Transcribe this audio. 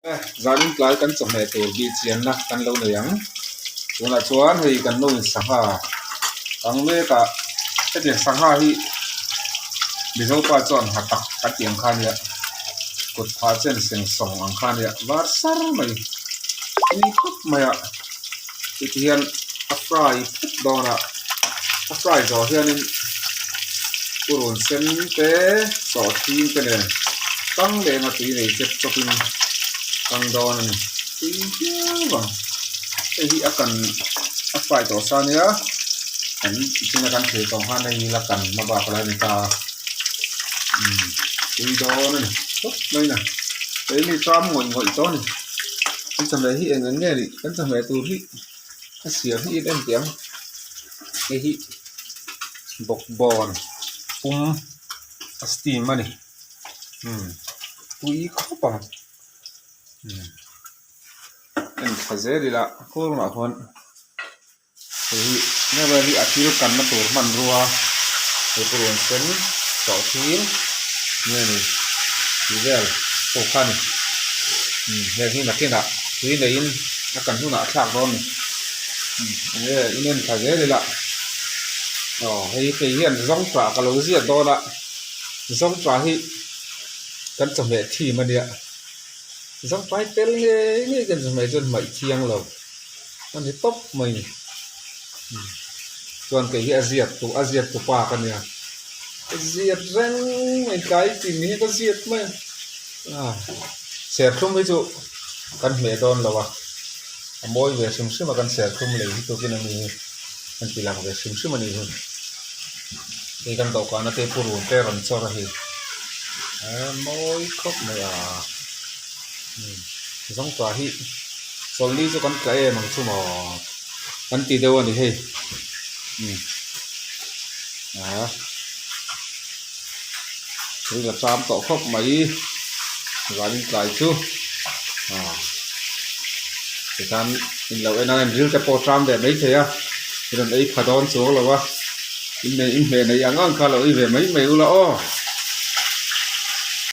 Zanin tlai kan chawhmeh tur bih chianna kan lo nei ang. Tunah chuan hei kan nu in sangha kang mek a, hetiang sangha hi Mizo pa chuan ha tak kan tih ang kha nia, kut phah chen seng sawng ang kha nia var sar mai tui khawp mai a, heti hian a fry phut dawn a, a fry zawh hianin purun sen te sawhthing te nen tang leng a tui nei chep chawpin tang dawn a ni tui viau ang hei hi a kan a fry tawh sa nia kan china kan thlir tawh khan hei hi la kan hma bak lai a ni ta a umm tui dawn a ni khawp mai a hei mi ṭam ngawih ngawih tawh a ni kan chawhmeh hi eng ang nge nih kan chawhmeh tur hi a siam hi em tih ang hei hi bawkbawn pum a steam a ni umm tui khawp ang umm en thla zel ila kawngah khuan hei hi nge hi a thil kanna tur hmanrua hei purun sen sawhthing nge ni tih vel pawh kha a ni umm heng hi nakinah tui neiin a kan hunah a thlak dawn a ni umm enge in en thla zel ila aw hei kei hian zawngtah ka lo ziak dawn a zawngtah hi kan chawhmeh thim a nia zawngtah hi tel ngei ngei kan chawhmeh chuan hmaih thiang lo a ni tawp mai ni chuan kei hi a ziak tu a ziak tu pa ka nia ka ziak reng mai tlai tin hi ka ziak mai a serthlum hi chu kan hmeh dawn lo a a mawi ve hrim hrim a kan serthlum lei hi tukin a mi hi kan ti lang ve hrim hrim a nih hi hei kan dawhkan ate purun te rawn chawr a hei a mawi khawp mai a zawngtah hi chawlhni chu kan tla em ang chu maw kan ti deuh a ni hei umm ah thil a ṭam tawh khawp mai zanin tlai chu ah tikhan in lo en a ril te pawh a ṭam ve maithei a i rawn ei pha dawn chuang lo a in nei in hmeh nei ang ang kha lo ei ve mai mai ula aw.